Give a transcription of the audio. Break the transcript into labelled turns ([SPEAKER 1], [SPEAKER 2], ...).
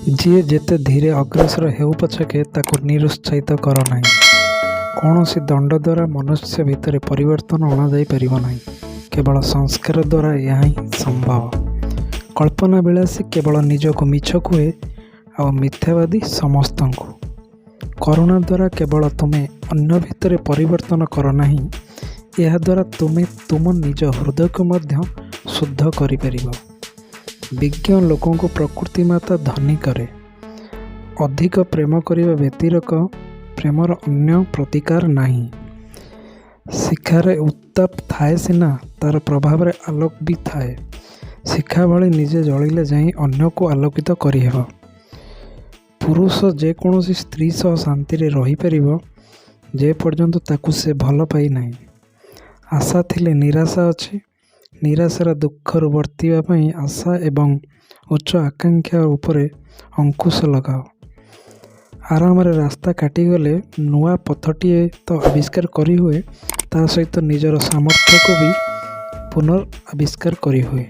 [SPEAKER 1] ଯିଏ ଯେତେ ଧୀରେ ଅଗ୍ରସର ହେଉ ପଛକେ ତାକୁ ନିରୁତ୍ସାହିତ କର ନାହିଁ। କୌଣସି ଦଣ୍ଡଦ୍ୱାରା ମନୁଷ୍ୟ ଭିତରେ ପରିବର୍ତ୍ତନ ଅଣାଯାଇ ପାରିବ ନାହିଁ। କେବଳ ସଂସ୍କାର ଦ୍ୱାରା ଏହା ହିଁ ସମ୍ଭବ। କଳ୍ପନାବିଳାସୀ କେବଳ ନିଜକୁ ମିଛ କୁହେ ଆଉ ମିଥ୍ୟାବାଦୀ ସମସ୍ତଙ୍କୁ। କରୁଣା ଦ୍ୱାରା କେବଳ ତୁମେ ଅନ୍ୟ ଭିତରେ ପରିବର୍ତ୍ତନ କର ନାହିଁ, ଏହାଦ୍ୱାରା ତୁମେ ତୁମ ନିଜ ହୃଦୟକୁ ମଧ୍ୟ ଶୁଦ୍ଧ କରିପାରିବ। ବିଜ୍ଞ ଲୋକଙ୍କୁ ପ୍ରକୃତିମାତା ଧନୀ କରେ। ଅଧିକ ପ୍ରେମ କରିବା ବ୍ୟତିରେକ ପ୍ରେମର ଅନ୍ୟ ପ୍ରତିକାର ନାହିଁ। ଶିଖାରେ ଉତ୍ତାପ ଥାଏ ସିନା, ତା'ର ପ୍ରଭାବରେ ଆଲୋକ ବି ଥାଏ। ଶିଖା ଭଳି ନିଜେ ଜଳିଲେ ଯାଇ ଅନ୍ୟକୁ ଆଲୋକିତ କରିହେବ। ପୁରୁଷ ଯେ କୌଣସି ସ୍ତ୍ରୀ ସହ ଶାନ୍ତିରେ ରହିପାରିବ, ଯେ ପର୍ଯ୍ୟନ୍ତ ତାକୁ ସେ ଭଲ ପାଇନାହିଁ। ଆଶା ଥିଲେ ନିରାଶା ଅଛି। ନିରାଶାର ଦୁଃଖରୁ ବର୍ତ୍ତିବା ପାଇଁ ଆଶା ଏବଂ ଉଚ୍ଚ ଆକାଙ୍କ୍ଷା ଉପରେ ଅଙ୍କୁଶ ଲଗାଅ। ଆରାମରେ ରାସ୍ତା କାଟିଗଲେ ନୂଆ ପଥଟିଏ ତ ଆବିଷ୍କାର କରିହୁଏ, ତା' ସହିତ ନିଜର ସାମର୍ଥ୍ୟକୁ ବି ପୁନଃ ଆବିଷ୍କାର କରିହୁଏ।